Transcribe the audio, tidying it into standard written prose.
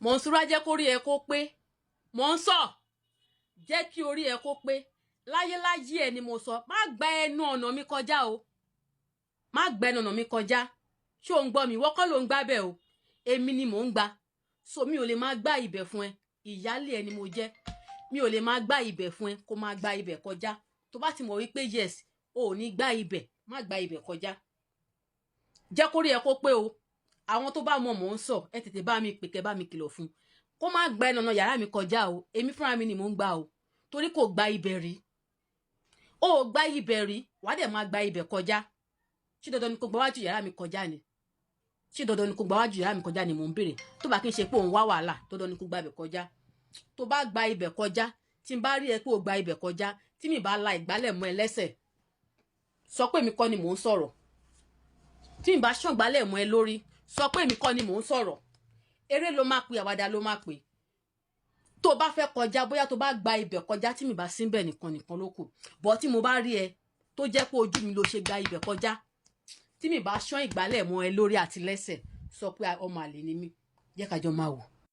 Mọ̀nsúrà, jẹ́ kó rí ẹ kó pé. Mò ń sọ, jẹ́ kí orí ẹ kó pé. Láyéláyé ẹ ni mo sọ, má gba ẹnu ọ̀nà mi kọjá o, má gba ẹnu ọ̀nà mi kọjá. Ṣé o ń gbọ́ mi? Wọ́kọ́ ló ń gbá bẹ́ẹ̀ o, èmi ni mò ń gbà. So mi ò lè máa gbá ibẹ̀ fún ẹ. Ìyálé ẹ ni mo jẹ́, mi ò lè máa gbá ibẹ̀ fún ẹ kó máa gba ibẹ̀ kọjá. Tó bá ti mọ̀ wípé yes, o ò ní gbá ibẹ̀, má gba ibẹ̀ kọjá. Jẹ́ kó rí ẹ kó pé o. Àwọn tó bá mọ̀ mò ń sọ, ẹ tètè bá mi pè, kẹ́ bá mi kìlọ̀ fún kó má gba ẹnu ọ̀nà yàrá mi kọjá o. Èmi fúnra mi ni mò ń gbà o, torí kò gba ibẹ̀ rí. O ò gba ibẹ̀ rí, wàá dẹ̀ máa gba ibẹ̀ kọjá. Ṣé dandan ni kó gba wájú yàrá mi kọjá ni? Ṣé dandan ni kó gba wájú yàrá mi kọjá ni mò ń béèrè? Tó bá kí n ṣe pé òun wá wàhálà, dandan ni kó gba ibẹ̀ kọjá? Tó bá gba ibẹ̀ kọjá, tí n bá rí ẹ pé o gba ibẹ̀ kọjá, tí mi bá la ìgbálẹ̀ mọ́ ẹ lẹ́sẹ̀, sọ pé èmi kọ́ ni mò ń sọ̀rọ̀. Tí mi bá ṣàngbálẹ̀ mọ́ ẹ lórí, sọ pé èmi kọ́ ni mò ń sọ̀rọ̀. Eré ló máa pè, àwàdà ló máa pè. Tó bá fẹ́ kọjá, bóyá tó bá gba ibẹ̀ kọjá tí mi bá síbẹ̀ nìkan nìkan ló kù bọ́. Tí mo bá rí ẹ tó jẹ́ pé ojú mi ló ṣe gba ibẹ̀ kọjá, tí mi bá ṣán ìgbálẹ̀ mọ́ ẹ lórí àti lẹ́sẹ̀, sọ pé ọmọ àlè ni mí. Jẹ́ ká jọ máa wò.